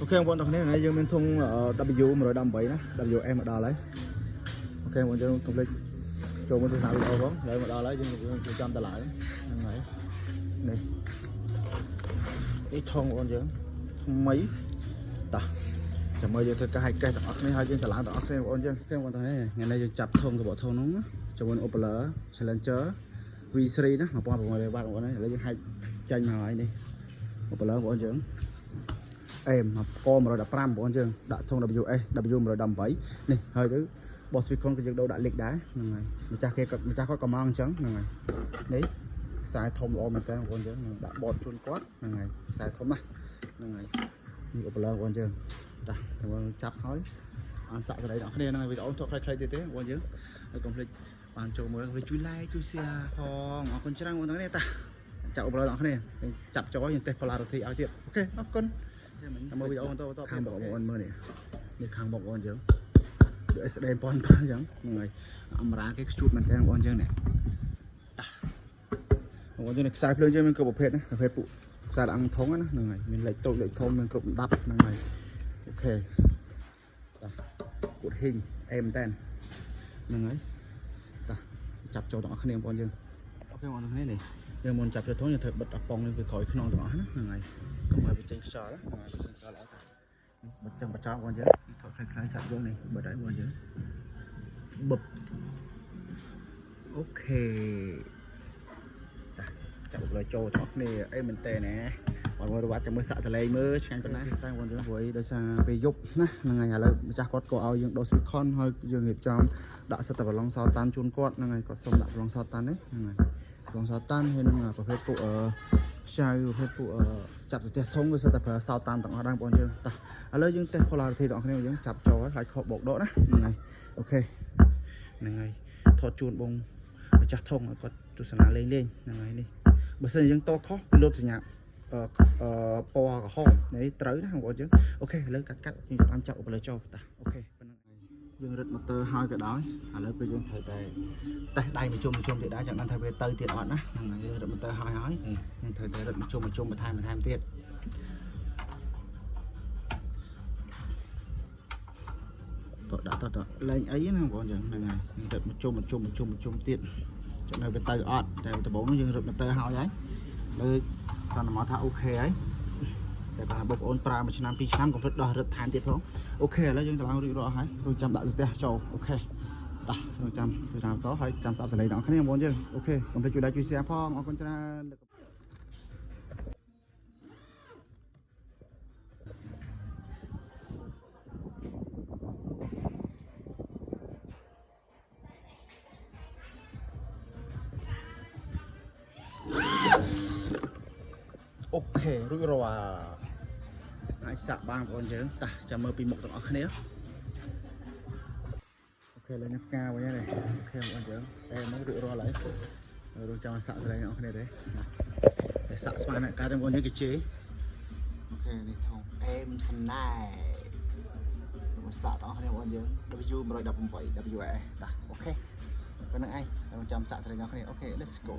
OK បងប្អូនទាំងគ្នានេះយើងមានធុង W118 ណា WS មកដល់ហើយ OK បងប្អូនយើងកុំភ្លេចចូលមកទស្សនាវីដេអូផងហើយមកដល់ហើយយើងចាំតម្លៃហ្នឹងហើយនេះនេះធុងបងប្អូនយើងថ្មីតោះចាំមើលយើងធ្វើការហើយកេះទាំងអស់គ្នាហើយយើងតម្លើងទាំងអស់គ្នាបងប្អូនយើង OK បងប្អូនទាំងនេះថ្ងៃនេះយើងចាប់ធុងសបកធុងហ្នឹងជាមួយនឹង Opel Challenger V3 ណា1600វ៉ាត់បងប្អូនឥឡូវយើងហែកចាញ់មកហើយនេះ Opel បងប្អូនយើង អេមកក115បងប្អូនយើងដាក់ធុង WS W118 នេះហើយទៅបោះ speaker ក៏យើងដូរដាក់លិចដែរហ្នឹងហើយម្ចាស់គេក៏ម្ចាស់គាត់ក៏មកអញ្ចឹងហ្នឹងហើយនេះខ្សែធំល្អមែនតើបងប្អូនយើងនឹងដាក់បតជូនគាត់ហ្នឹងហើយខ្សែធំណាស់ហ្នឹងហើយនេះឧបលបងប្អូនយើងតាបងចាប់ហើយអានសាក់សរីដល់គ្នាហ្នឹងហើយវីដេអូថតខ្លីៗទៀតទេបងប្អូនយើងហើយកុំភ្លេចបានចូលមើលកុំភ្លេចជួយ like ជួយ share ផងអរគុណច្រើនបងប្អូនទាំងនេះតាចាប់ឧបលដល់គ្នាចាប់ចូលយើងតេស្ត polarity ឲ្យទៀត OK អរគុណ តាមមើលវីដេអូបន្តបន្តខាងបងប្អូនមើលនេះនេះខាងបងប្អូនយើងដូច SD ប៉ុនប៉ុនអញ្ចឹងហ្នឹងហើយអមរាគេខ្ជូតមែនតើបងប្អូនយើងនេះតាបងប្អូនយើងនេះខ្សែភ្លើងយើងមានគ្រប់ប្រភេទណាប្រភេទពួកខ្សែអង្គធុងណាហ្នឹងហើយមានលេខតូចលេខធំមានគ្រប់លំដាប់ហ្នឹងហើយ OK តាគួតហ៊ីងអេមែនតើហ្នឹងហើយតាចាប់ចូលទាំងអស់គ្នាបងប្អូនយើង OK បងប្អូនគ្នានេះយើងមុនចាប់ចូលធុងយើងត្រូវបិទអប៉ុងនេះពីក្រោយខ្នងទាំងអស់ណាហ្នឹងហើយកុំឲ្យវាចេញខ្យល់ណាហ្នឹងហើយចេញខ្យល់អត់បិទចឹងបចោលបងយើងថតខ្លីៗសាប់យើងនេះបិទហើយបងយើងបឹប OK ចាចាប់លើចូលទាំងអស់គ្នាអីមែនតើណាបងមើលវត្តចាំមើលសាក់សលេងមើលឆ្ងាញ់ប៉ុណ្ណាស្រាបងយើងព្រោះដោយសារពេលយប់ណាហ្នឹងហើយឥឡូវម្ចាស់គាត់ក៏ឲ្យយើងដូរ speakon ហើយយើងរៀបចំដាក់សិតតែប្រឡងសោតានជូនគាត់ហ្នឹងហើយគាត់សុំដាក់ប្រឡងសោតាននេះហ្នឹងហើយប្រឡងសោតានហើយនឹងប្រភេទពួកអឺខ្ចៅប្រភេទពួកចាប់ស្ទះធំគឺសិតតែប្រើសោតានទាំងអស់ដែរបងប្អូនយើងតោះឥឡូវយើងតេស្ត polarity ទាំងអស់គ្នាយើងចាប់ចូលហើយខកបោកដកណាហ្នឹងហើយ OK ហ្នឹងហើយថតជូនបងម្ចាស់ធុងឲ្យគាត់ទស្សនាលេងលេងហ្នឹងហើយនេះបើសិនជាយើងតខុសវាលោតសញ្ញាអឺអឺពណ៌ក្រហមនេះត្រូវណាបងប្អូនយើង OK ឥឡូវកាត់កាត់យើងតាមចាប់ឧបលើចូលតា OK ប៉ុណ្្នឹងហើយយើងរឹតម៉ូទ័រហើយក៏ដោយឥឡូវពេលយើងត្រូវតែតេស្តដៃមួយជុំមួយជុំទៀតដែរចង់ដឹងថាវាទៅទៀតអត់ណាហ្នឹងហើយយើងរឹតម៉ូទ័រហើយហើយយើងត្រូវតែរឹតមួយជុំមួយជុំបន្ថែមបន្ថែមទៀត តដាក់តតលេងអីណាបងប្អូនចឹងហ្នឹងហើយយើងរឹតមួយជុំមួយជុំមួយជុំមួយជុំទៀតចំណុចវាទៅអត់តែដំបូងយើងរឹតមកទៅហើយហើយលើសន្មតថា OK ហើយតែបើបងប្អូនប្រើមួយឆ្នាំពីរឆ្នាំកុំភ្លេចដោះរឹតថែមទៀតផង OK ឥឡូវយើងតម្លើងរួចរាល់ហើយរួចចាំដាក់ស្ទះចូល OK តោះយើងចាំជួយតាមតហើយចាំស្ដាប់សលេងដល់គ្នាបងប្អូនយើង OK កុំភ្លេចជួយ like ជួយ share ផងអរគុណច្រើន OK រួចរាល់អាចសាក់បានបងប្អូនយើងតោះចាំមើលពីមុខទាំងអស់គ្នា OK ឥឡូវនេះផ្កាវិញហើយ OK បងប្អូនយើងតែមករួចរាល់ហើយរួចចាំសាក់សលេងទាំងអស់គ្នាទេណាតែសាក់ស្មានអ្នកកើតបងប្អូនយើងគេជេរ OK នេះធំអេមស្នេហ៍មកសាក់ទាំងអស់គ្នាបងប្អូនយើង W118 WS តោះ OK ប៉ុណ្្នឹងឯងចាំសាក់សលេងទាំងអស់គ្នា OK let's go.